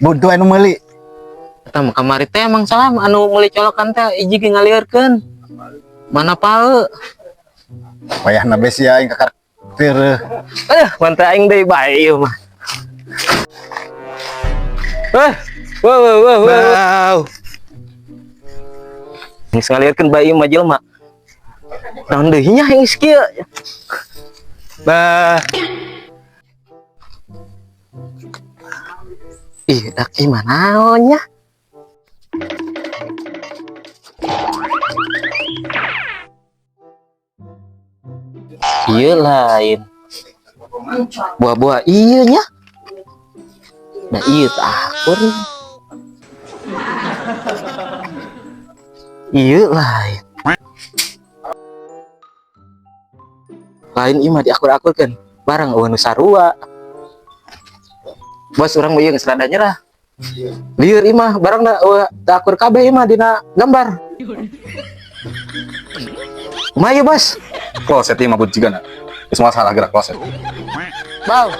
Buntu anu meuli. Eta mah kamari teh emang salah anu meuli colokan teh hiji ge ngalieurkeun. Mana pae? Wayahna be sia aing kakar tireuh. Eh, mantap aing deui bae ieu mah. Eh, wow wow wow wow. Wow. Geus ngalieurkeun bae ieu mah jelema. Naon deui nya geus kieu. Bah. Ih, dak ieu mah naon nya? Ieu lain. Buah-buah ieu nya. Nah, ieu tah akur. Ieu lain. Lain ieu mah diakur-akurkeun. Barang eueuh nu sarua. Bos urang mah ieu geus rada nyerah. Lieur ieu mah barang da eueuh teu akur kabeh ieu mah dina gambar. Kumaha ieu, Bos? Kloset ieu mah bud jigana. Geus masalah gerak kloset. Bau.